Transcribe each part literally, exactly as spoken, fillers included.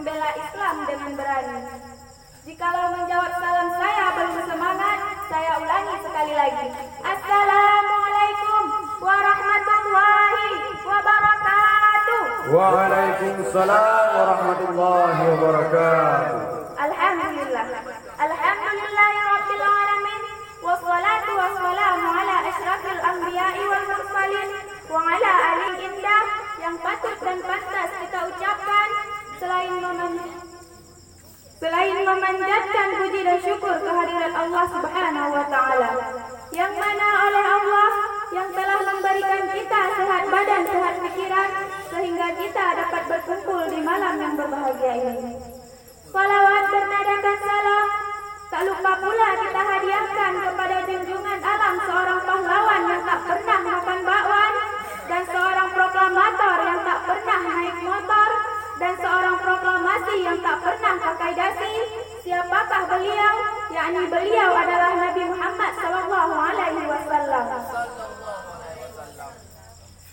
membela Islam dengan berani. Jikalau menjawab salam saya belum semangat, saya ulangi sekali lagi. Assalamualaikum warahmatullahi wabarakatuh. Waalaikumsalam warahmatullahi wabarakatuh. Alhamdulillah. Alhamdulillahirabbil alamin. Wassalatu wassalamu ala asyrafil anbiya'i wal mursalin wa ala alihi indah yang patut dan pantas kita ucapkan selain meman- Selain memanjatkan puji dan syukur kehadirat Allah Subhanahu wa Ta'ala, yang mana oleh Allah yang telah memberikan kita sehat badan, sehat pikiran, sehingga kita dapat berkumpul di malam yang berbahagia ini. Salawat bernadakan salam tak lupa pula kita hadiahkan kepada junjungan alam, seorang pahlawan yang tak pernah makan bakwan, dan seorang proklamator yang tak pernah naik motor, dan seorang proklamasi yang tak pernah pakai dasi. Siapakah beliau? Yakni beliau adalah Nabi Muhammad sallallahu alaihi wasallam.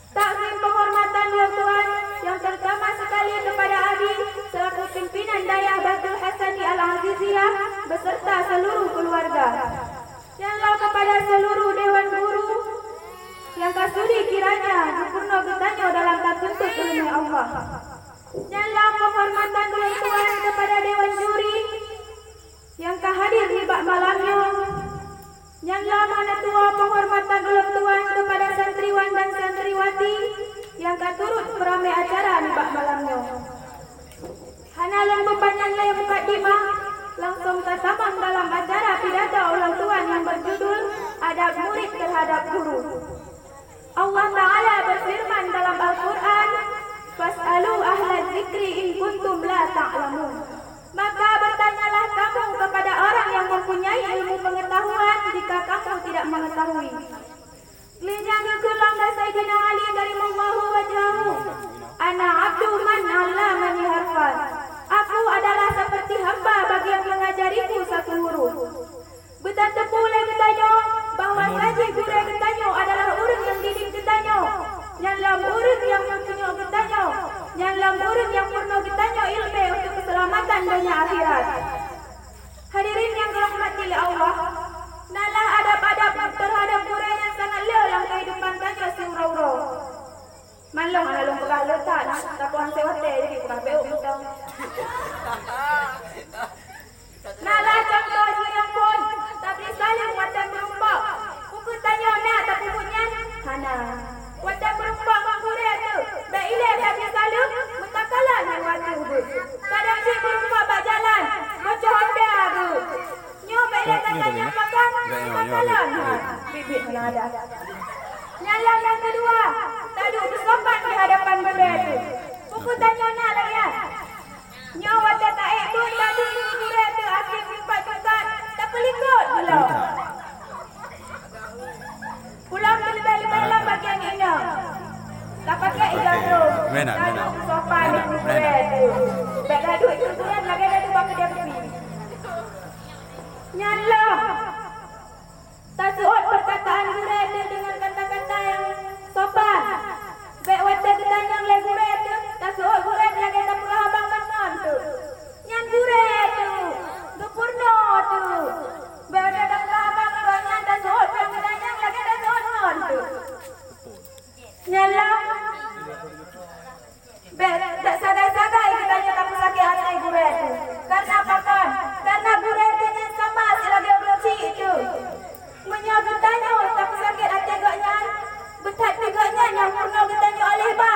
Takzim penghormatan lôn tuan yang terutama sekali kepada Abi selaku pimpinan Dayah Baitul Hasani Al-Aziziyah beserta seluruh keluarga. Nyan lom kepada seluruh dewan guru nyang ka sudi kiranya geupurunoe geutanyoe dalam tatuntut ileumèe Allah. Nyan lom penghormatan ulôn tuan kepada dewan juri nyang ka hadir nibak malam nyoe. Nyan lom hana tuwoe penghormatan ulôn tuan kepada santriwan dan santriwati nyang ka turut meuramè acara nibak malam nyoe. Hana lôn peupanjang lé mukadimah, langsung tatamong dalam acara pidato ulôn tuan nyang berjudul Adab Murid Terhadap Guru. Allah Ta'ala berfirman dalam Al-Quran, "Fas'alu ahla dzikri in kuntum la ta'lamun." Maka bertanyalah kamu kepada orang yang mempunyai ilmu pengetahuan jika kamu tidak mengetahui. Lé nyan geukheun lom lé Saidina Ali karimallahu wajhahu, "Ana abdu man allamani harfan." Aku adalah seperti hamba bagi yang mengajariku satu huruf. Beutateupeue lé geutanyoe bahwa saji gurèe geutanyoe adalah ureueng nyang didik geutanyoe, nyan lom ureueng nyang meutunyok geutanyoe, nyan lom ureueng nyang peurunoe geutanyoe ileumèe untuk keuseulamatan donya akhirat. Hadirin nyang geurahmati lé Allah, na lah adab-adab terhadap gurèe nyang sangat le lam keuhidupan tanyoe siuroe-uroe. Man lôn hana lôn peugah le that, tapi hase watèe jadi peugah beuh mantong. Na lah contoh jih nyang phôn, tabri saleuem watèe meurumpok. Peu kheueh tanyoe na tapeubuet nyan? Hana. Watèe meurumpok ngon gurèe teuh, bèk ilèe tabri saleuem, meutakala nyan watèe beuh. Kadang cit meurumpok bak jalan, bocoh honda beuh. Nyoe bèk ilèe gata nyang makan, meutakala nyan. Biet-biet hana ada. Nyan lom nyang keudua, taduek beusopan di hadapan gurèe teuh. Peu kheueh tanyoe na lagèe nyan? Nyoe watèe taék beuet tadi, gurèe teuh akhé meulipat tungkat, tapeulikot ulôn. Ulôn teuleubèh-leubèh lam bagian inong. Tapakék iga trok. Meunan, meunan. Taduek sopan di gurèe teuh. Bèk taduek teuh gurèe lagèe taduek bak keudè kupi. Nyan lom. Taseuôt perkataan gurèe teuh deungon kata-kata nyang sopan. Bèk watèe geutanyong lé gurèe teuh, taseuôt gurèe lagèe tapeugah abang bangon teuh. Nyan gurèe teuh, geupeurunoe teuh. Bèk watèe tapeugah abang gobnyan, taseuôt nyang geutanyong lagèe taseuôt ngon teuh. Nyan lom. Bèk, bèk sagai-sagai geutanyoe tapeusakét até gurèe teuh. Kareuna pakon? Kareuna gurèe teuh nyan sama silagèe ureueng chik teuh. Meunyoe geutanyoe tapeusakét até gobnyan, beuthat pih gobnyan nyang peurunoe geutanyoe aléh ba.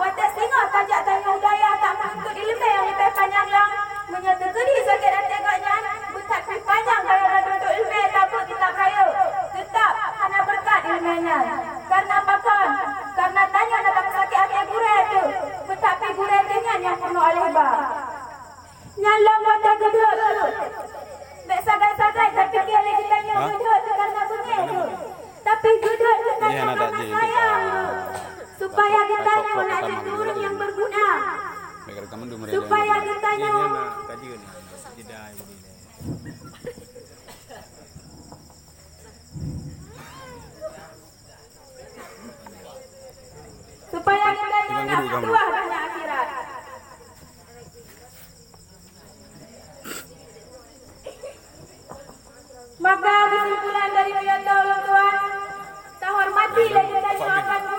Watèe singoh tajak tanyoe u dayah tameununtut ileumèe nyang leubèh panyang lom, meunyoe teukeudi sakét até gobnyan, beuthat pih panyang kayèe tatuntut ileumèe tabeuet kitab rayeuk, teutap hana beureukat ileumèe nyan. Kareuna pakon? Kareuna tanyoe na tapeusakét até gurèe teuh, beuthat pih gurèe teuh nyan nyang peurunoe aléh ba. Nyan lom watèe geudeuek teuh. Bèk sagai-sagai tapike lé geutanyoe geudeuek teuh kareuna beungèh teuh. Tapi geudeuek teuh kareuna sayang teuh. Supaya geutanyoe na jeuet keu ureueng nyang beuguna. Supaya geutanyoe Supaya geutanyoe na meutuah donya akhirat. Maka kesimpulan dari pidato ulôn tuan, tahormati dan kita doakan